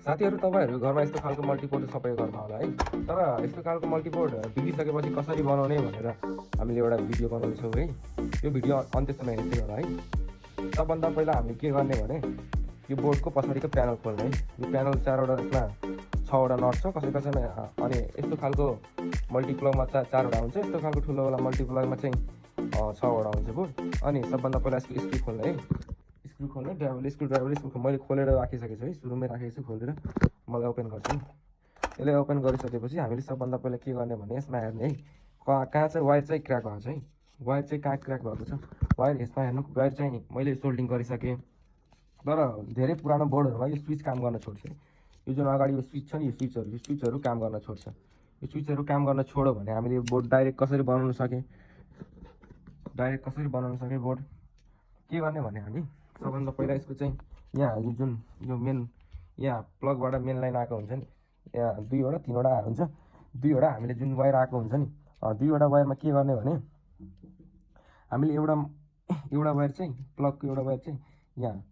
साथीहरू तपाईँहरू घरमा यस्तो खालको मल्टिपोर्ट सबैको घरमा होला है। तर यस्तो खालको मल्टिपोर्ट बिग्रिसकेपछि कसरी बनाउने भनेर हामीले एउटा भिडियो बनाउँछौँ है। यो भिडियो अन्त्यसम्म हेर्दै होला है। सबभन्दा पहिला हामीले के गर्ने भने यो बोर्डको पछाडिको प्यानल खोल्ने है। यो प्यानल 4वटा यसमा 6वटा नट छ कसै कसैमा। अनि यस्तो खालको मल्टिप्लगमा 4वटा हुन्छ, यस्तो खालको ठुलोवाला मल्टिप्लगमा चाहिँ 6वटा हुन्छ बोर्ड। अनि सबभन्दा पहिला यसको स्क्रु खोल्ने है। स्क्रु खोल्ने ड्राइभरले स्क्रु मैले खोलेर राखिसकेको छु है, सुरुमै राखेको छु खोलेर। मलाई ओपन गर्छु। यसलाई ओपन गरिसकेपछि हामीले सबभन्दा पहिला के गर्ने भने यसमा हेर्ने है कहाँ चाहिँ वायर चाहिँ क्र्याक भएको छ है। वायर चाहिँ कहाँ क्र्याक भएको छ, वायर यसमा हेर्नु। वायर चाहिँ मैले सोल्डिङ गरिसकेँ, तर धेरै पुरानो बोर्डहरूमा यो स्विच काम गर्न छोड्छ। यो जुन अगाडि यो स्विच छ नि, यो स्विचहरू काम गर्न छोड्छ। यो स्विचहरू काम गर्न छोड्यो भने हामीले यो बोर्ड डाइरेक्ट कसरी बनाउन सके बोर्ड के गर्ने भने हामी सबभन्दा पहिला यसको चाहिँ यहाँ जुन यो मेन यहाँ प्लगबाट मेन लाइन आएको हुन्छ नि, यहाँ 2वटा 3वटा हुन्छ। 2वटा हामीले जुन वायर आएको हुन्छ नि, 2वटा वायरमा के गर्ने भने हामीले एउटा वायर चाहिँ प्लगको एउटा वायर चाहिँ यहाँ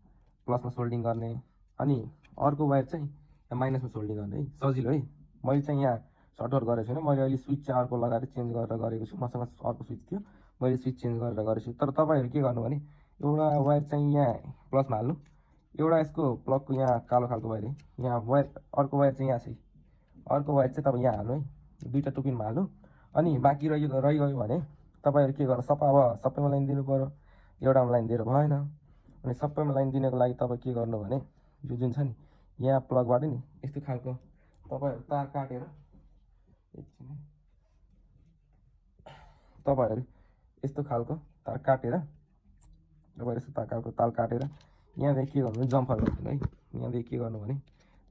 प्लसमा सोल्डिङ गर्ने, अनि अर्को वायर चाहिँ यहाँ माइनसमा सोल्डिङ गर्ने है। सजिलो है। मैले चाहिँ यहाँ सर्टआउट गरेको छैन, मैले अहिले स्विच चाहिँ अर्को लगाएर चेन्ज गरेर गरेको छु। मसँग अर्को स्विच थियो, मैले स्विच चेन्ज गरेर गरेको छु। तर तपाईँहरू के गर्नु भने एउटा वायर चाहिँ यहाँ प्लसमा हाल्नु, एउटा यसको प्लगको यहाँ कालो खालको वायर है यहाँ वायर, अर्को वायर चाहिँ यहाँ चाहिँ अर्को वायर चाहिँ तपाईँ यहाँ हाल्नु है, 2टा टुपिनमा हाल्नु। अनि बाँकी रहिगयो भने तपाईँहरू के गर्नु, अब सबैमा लाइन दिनु पऱ्यो, एउटामा लाइन दिएर भएन। अनि सबैमा लाइन दिनको लागि तपाईँ के गर्नु भने यो जुन छ नि यहाँ प्लगबाट नि यस्तो खालको तपाईँहरू तार काटेर यस्तो खालको तार काटेर यहाँदेखि के गर्नु भने जम्फर गरिदिनु है। यहाँदेखि के गर्नु भने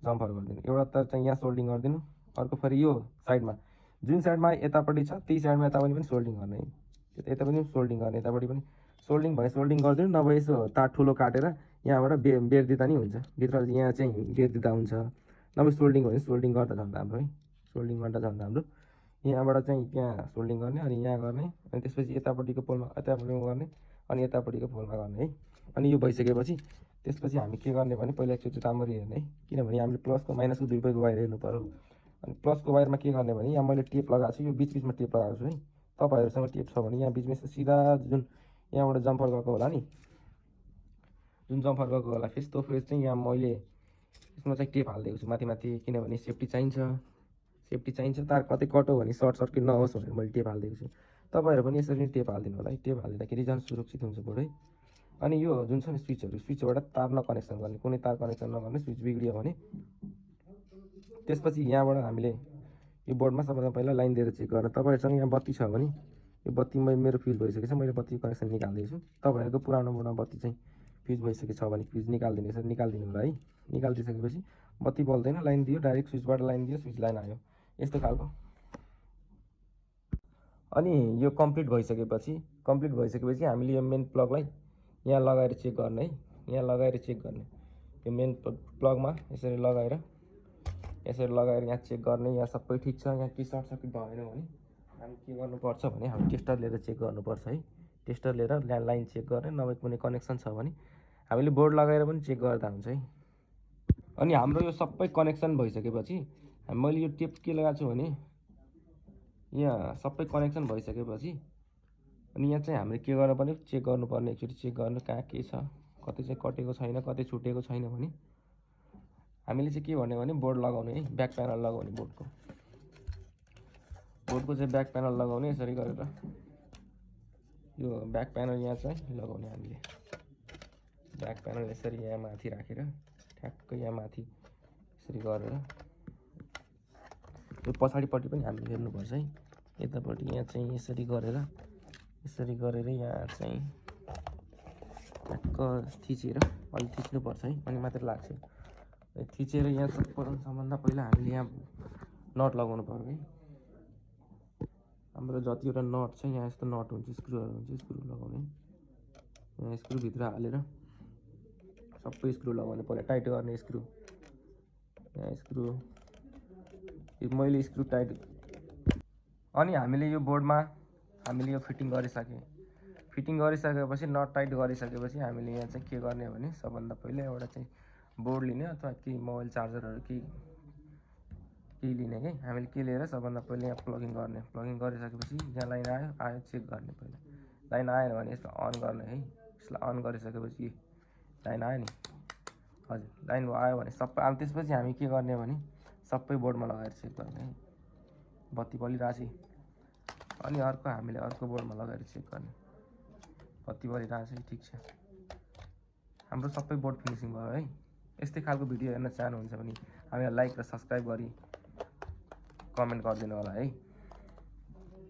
जम्फर गरिदिनु। एउटा तार चाहिँ यहाँ सोल्डिङ गरिदिनु, अर्को फेरि यो साइडमा जुन साइडमा यतापट्टि छ त्यही साइडमा यतापट्टि पनि सोल्डिङ गर्ने है। यता पनि सोल्डिङ गर्ने, यतापट्टि पनि सोल्डिङ गरिदिनु। नभए यसो तार ठुलो काटेर यहाँबाट बेर्दिँदा नि हुन्छ, भित्र यहाँ चाहिँ बेर्दिँदा हुन्छ। नभए सोल्डिङ भयो भने सोल्डिङ गर्दा झन् राम्रो है, सोल्डिङ गर्दा झन् राम्रो। यहाँबाट चाहिँ यहाँ सोल्डिङ गर्ने, अनि यहाँ गर्ने, अनि त्यसपछि यतापट्टिको पोलमा गर्ने, अनि यतापट्टिको पोलमा गर्ने है। अनि यो भइसकेपछि त्यसपछि हामी के गर्ने भने पहिला एकचोटि राम्ररी हेर्ने है, किनभने हामीले प्लसको माइनसको दुईवटैको वायर हेर्नु पऱ्यो। अनि प्लसको वायरमा के गर्ने भने यहाँ मैले टेप लगाएको छु, यो बिचमा टेप लगाएको छु है। तपाईँहरूसँग टेप छ भने यहाँ बिचमा सिधा जुन यहाँबाट जम्फर गएको होला नि, जुन जम्फर गएको होला फेस, त्यो फेस चाहिँ यहाँ मैले यसमा चाहिँ टेप हालिदिएको छु माथि, किनभने सेफ्टी चाहिन्छ। तार कतै कट्यो भने सर्ट सर्किट नहोस् भनेर मैले टेप हालिदिएको छु। तपाईँहरू पनि यसरी टेप हालिदिनु होला है। टेप हालिदिँदाखेरि झन् सुरक्षित हुन्छ बोर्ड है। अनि यो जुन छ नि स्विचबाट तार नकनेक्सन गर्ने, कुनै तार कनेक्सन नगर्ने, स्विच बिग्रियो भने। त्यसपछि यहाँबाट हामीले यो बोर्डमा सबभन्दा पहिला लाइन दिएर चेक गर्न। तपाईँहरूसँग यहाँ बत्ती छ भने यो बत्ती मेरो फ्युज भइसकेको छ, मैले बत्ती कनेक्सन निकाल्दैछु। तपाईँहरूको पुरानो बोर्डमा बत्ती चाहिँ फ्युज भइसकेको छ भने फ्युज निकालिदिनु, यसरी निकालिदिनु होला है। निकालिदिइसकेपछि बत्ती बल्दैन, लाइन दियो, डाइरेक्ट स्विचबाट लाइन दियो, स्विच लाइन आयो यस्तो खालको। अनि यो कम्प्लिट भइसकेपछि हामीले यो मेन प्लगलाई यहाँ लगाएर चेक गर्ने है। यो मेन प्लगमा यसरी लगाएर यहाँ चेक गर्ने। यहाँ सबै ठिक छ, यहाँ के सर्ट सर्किट भएन भने हामी के गर्नुपर्छ भने हामी टेस्टर लिएर चेक गर्नुपर्छ है। टेस्टर लिएर लाइन चेक गर्ने, नभए कुनै कनेक्सन छ भने हामीले बोर्ड लगाएर पनि चेक गर्दा हुन्छ है। अनि हाम्रो यो सबै कनेक्सन भइसकेपछि मैले यो टेप के लगाएको छु भने यहाँ सबै कनेक्सन भइसकेपछि अनि यहाँ चाहिँ हामीले के गर्नुपर्ने, चेक गर्नुपर्ने, एकचोटि चेक गर्नु कहाँ के छ, कतै चाहिँ कटेको छैन, कतै छुटेको छैन भने हामीले चाहिँ के गर्ने भने बोर्ड लगाउने है, ब्याक प्यानल लगाउने। बोर्डको चाहिँ ब्याक प्यानल लगाउने। यसरी गरेर यो ब्याक प्यानल यहाँ चाहिँ लगाउने हामीले। ब्याक प्यानल यसरी यहाँ माथि राखेर ठ्याक्कै यहाँ माथि यसरी गरेर यो पछाडिपट्टि पनि हामीले हेर्नुपर्छ है। यतापट्टि यहाँ चाहिँ यसरी गरेर यहाँ चाहिँ ठ्याक्क थिचेर अलि थिच्नुपर्छ है, अनि मात्र लाग्छ। थिचेर यहाँ सबभन्दा पहिला हामीले यहाँ नट लगाउनु पर्यो है। हाम्रो जतिवटा नट छ यहाँ यस्तो नट हुन्छ, स्क्रुहरू हुन्छ, स्क्रु लगाउने। यहाँ स्क्रुभित्र हालेर सबै स्क्रु लगाउनु पर्यो, टाइट गर्ने स्क्रु। यहाँ स्क्रु मैले स्क्रु टाइट। अनि हामीले यो बोर्डमा हामीले यो फिटिङ गरिसकेपछि नट टाइट गरिसकेपछि हामीले यहाँ चाहिँ के गर्ने भने सबभन्दा पहिला एउटा चाहिँ बोर्ड लिने अथवा केही मोबाइल चार्जरहरू केही लिने कि हामीले के लिएर सबभन्दा पहिले यहाँ प्लगिङ गर्ने, प्लगिङ गरिसकेपछि यहाँ लाइन आयो चेक गर्ने। पहिला लाइन आएन भने यसलाई अन गर्ने है। यसलाई अन गरिसकेपछि लाइन आयो नि, हजुर लाइन आयो भने सबै। अब त्यसपछि हामी के गर्ने भने सबै बोर्डमा लगाएर चेक गर्ने है। बत्ती बलिरहेछ अनि अर्को हामीले अर्को बोर्डमा लगाएर चेक गर्ने। बत्ती बलिरहेछ, ठिक छ, हाम्रो सबै बोर्ड फिनिसिङ भयो है। यस्तै खालको भिडियो हेर्न चाहनुहुन्छ भने हामीलाई लाइक र सब्सक्राइब गरी कमेन्ट गरिदिनु होला है।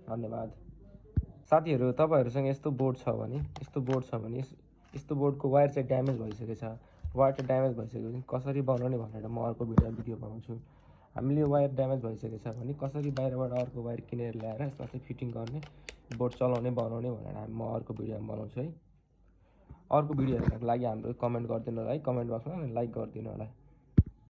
धन्यवाद। साथीहरू, तपाईँहरूसँग यस्तो बोर्ड छ भने यस्तो बोर्डको वायर चाहिँ ड्यामेज भइसकेको छ। वायर चाहिँ ड्यामेज भइसकेपछि कसरी बनाउने भनेर म अर्को भिडियो बनाउँछु। हामीले वायर ड्यामेज भइसकेको छ भने कसरी बाहिरबाट अर्को वायर किनेर ल्याएर यसलाई चाहिँ फिटिङ गर्ने, बोर्ड चलाउने बनाउने भनेर म अर्को भिडियोमा बनाउँछु है। अर्को भिडियो हेर्नको लागि हाम्रो कमेन्ट गरिदिनु होला है, कमेन्ट बक्समा लाइक गरिदिनु होला।